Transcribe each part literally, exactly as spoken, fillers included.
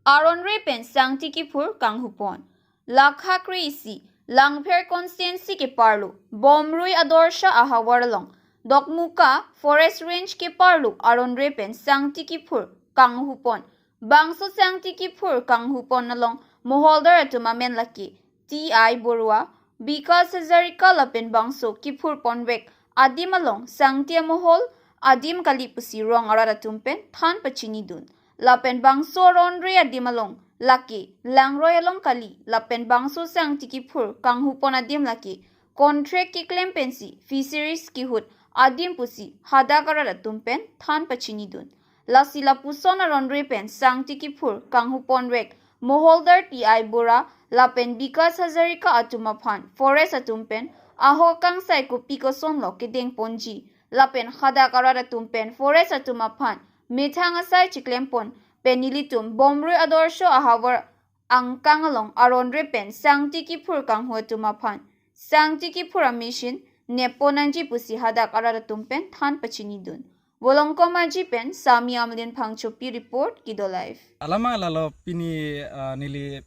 Aronre pen sangti kiphur kanghupon. Lakha kre-isi, Langpher constituency keparlo, Bomrui Adorsha ahavar along Dokmoka Forest Range keparlo aronre pen sangti kiphur kanghupon. Bangso sangti kiphur kanghupon along moholdar atum amen lake T I Borua, Bikas Hazarika lapen bangso kiphur ponvek adim along sangti amohol adim kali pusi rong arat atum pen than pachinidun. Lapen bangso aronre adim along lake langroi along kali, lapen bangso sangti kiphur kanghupon adim lake contract keklem pensi fisheries kehut adim pusi hadak arat atum pen than pachinidun. Lasi lapuson aronre pen sangti kiphur kanghupon vek moholdar T I Borua lapen Bikas Hazarika atum aphan forest atum pen ahok kangsai kopi kosonlo kedengponji, lapen hadak arat atum pen forest atum aphan methang asai chiklempon pen nelitum Bomrui Adorsha ahavar angkang along aronre pen sangti kiphur kanghu atum aphan sangti kiphur amachine neppon nangji pusi hadak arat atum pen than pachinidun. Volongkom Aji pen Sami Amlin Phangchopi report, Kido Live. Alamang lalo pini, ah, neli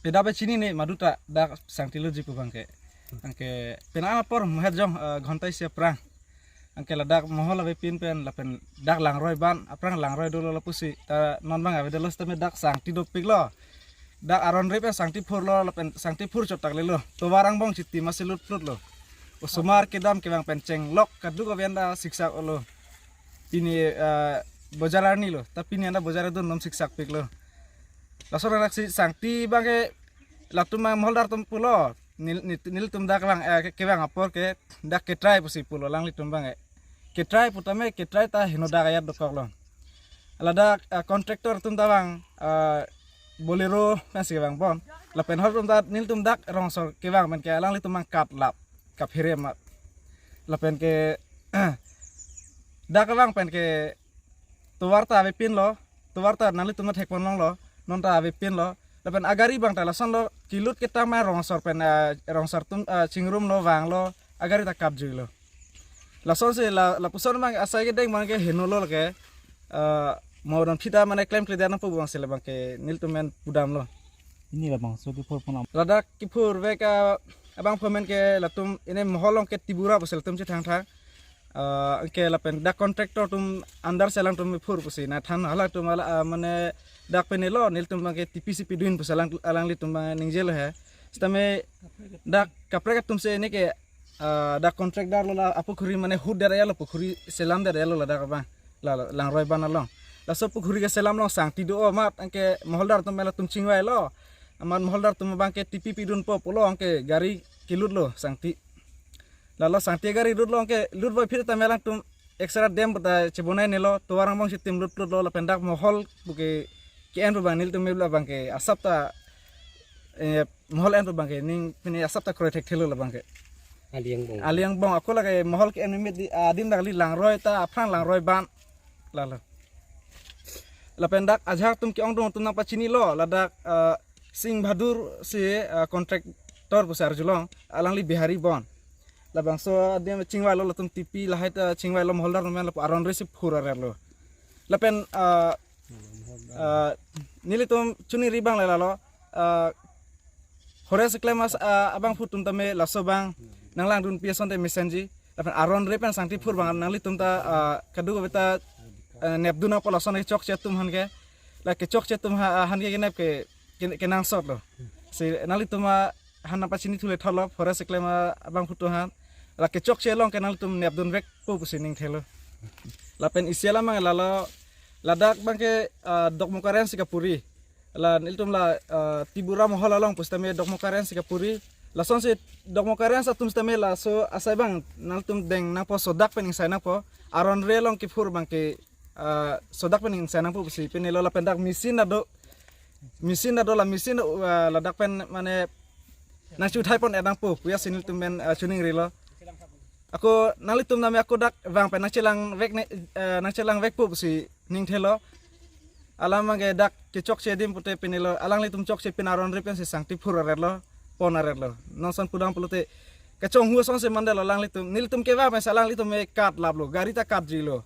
peda pachinine maduta dak sangti loji pu abangke. Anke pena apor muhet jong, ah, ghonta isi aphrang. Anke ladak mohol avepin pen lapen dak langroi ban aphrang langroi dolo lapusi ta non abang avedet lo sitame dak sangti dopiklo. Dak aronre pen sangti phurlo lapen sangti phur chot tak lelo. Tovar angbong chiti masi lutplutlo. Osomar kedam kevang pen chenglok kaduk aven ta siksak olo. Pini, eh, bojar arni lo. Ta pini anta bojar adun nom siksakpiklo. Laso anak si sangti abangke latum abang moholdar atum pulo. Nel-, nel-, nelitum dak abang, eh, ke-, kevang apor ke dak ketrai pusi pulo alanglitum abangke. Ketrai putame ketrai ta henodak ayat dokoklo. Ladak, eh, contractor atum ta abang, eh, Bolero pensi kevang bon. Lapen hor atum ta nelitum dak rongsor kevang pen ke alanglitum abang katlap kaphere ma. Lapen ke dak abang pen ke tovar ta avepinlo, tovar ta nanglitum ta thekpon longlo, non ta avepinlo. Lapen agari abang ta lasonlo, kelut ketang ma rongsor pen, eh, rongsor atum, eh, chingrumlo vanglo, agari ta kapjuilo. Lasonsi la, lapuson abang asai kedeng abangke henolo lake, eh, mo don phita mane klemkledet nangpo abangsi labangke nelitum pen pudamlo. Pini labangso kiphur pon am- Ladak kiphur vek, eh, abang phomen ke latum pini mohol along ke Tibura pusi latum chethangthang. Ah, anke lapen dak contractor atum under si alangtum phur pusi nangthan, halatum hala, ah, mane dak penelo nelitum abangke T P C pidun pusi alang, alanglitum abang ningjelo he. Sitame dak kaprek atum si pini ke, ah, dak contractor lo la apukhuri mane hut der ya lo, pukhuri selam der ya lo ladak abang. La, la, langroi ban along. Laso pukhuri keselam along sangti do amat anke moholdar atum mela atum chingvailo. Amat moholdar atum abangke T P pidunpo pulo anke gari kelutlo sangti. Lalo sangti gari lutlo anke lutvoiphit tame alangtum extra dam puta chebonainelo, tovar angbong chitim lutplutlo lapen dak mohol puke ke-en pu abang nelitum mebla abangke asap ta, eh, mohol en pu abangke ning pini asap ta kroithekthelo labangke. Ali angbong. Ali angbong ako lake mohol ke-en mimit di, ah, adim dak kali langroi ta aphrang langroi ban. Lalo. Lapen dak ajahak atum ke-ongdung atum nangpachinilo, ladak, eh, Singh Bahadur si, eh, contractor pusi arjulong, alangli Bihari bon. Labangso adim chingvailo latum T P lahai ta chingvailo moholdar atum pen lapu aronre si phur arerlo. Lapen, eh, eh, nelitum chuningri abang lalo, eh, forest keklem as, eh, abangphu atum tame laso abang nanglangdunpi asonte mesenji. Lapen aronre pen sangti phur abang nanglitum ta, ah, kadokave ta, eh, nepdun apot lason kechokche atum aphan ke. La kechokche atum ha, aphan ke kenep ke, ke, kenangsotlo. Si nanglitum aphan nangpachinithu le thalo forest keklem abangphu atum aphan. La kechokche along ke nanglitum nepdunvekpo pusi ningthelo. Lapen isi alam abang lalo ladak abangke, ah, Dokmoka Range si kapuri. La nelitum la, eh, Tibura mohol along pusitame Dokmoka Range si kapuri. Lasonsi Dokmoka Range atum sitame laso asai abang nangtum deng nangpo, sodak pen ingsai nangpo. Aronre along kiphur abangke, eh, sodak pen ingsai nangpo pusi penelo lapen dak machine ta do. Machine ta do la machine, eh, ladak pen mane nangchuthaipon-et nangpo puya si nelitum pen, eh, chuningrilo. Ako nanglitum tame ako dak vang pen nangchelangvek ne, eh, nangchelangvekpo pusi ningthelo. Alam abangke dak kechokche adim pute penelo, alanglitum chokche pen aronre pensi sangti phur arerlo, pon arerlo. Nonson pudam pulote kachonghu asonsi mandetlo alanglitum. Nelitum kevang pensi alanglitum me katlaplo, gari ta katjuilo.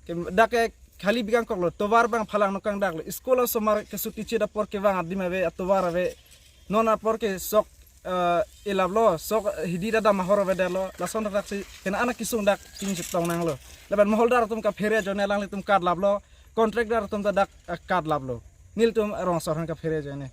Ke dak ke khali bikangkoklo, tovar abang phalang nokangdaklo. School osomar kesuti chit apor kevang adim ave, atovar ave. Non apor ke sok, eh, ilaplo, sok hidi ta dam ahor avedetlo. Lason thaksi kena anak kesung dak chini chetong nanglo. Lapen moholdar atum kaphere ajoine alanglitum card laplo. Contractor atum ta dak, eh, card laplo. Nelitum rong asor aphan kaphere ajoine.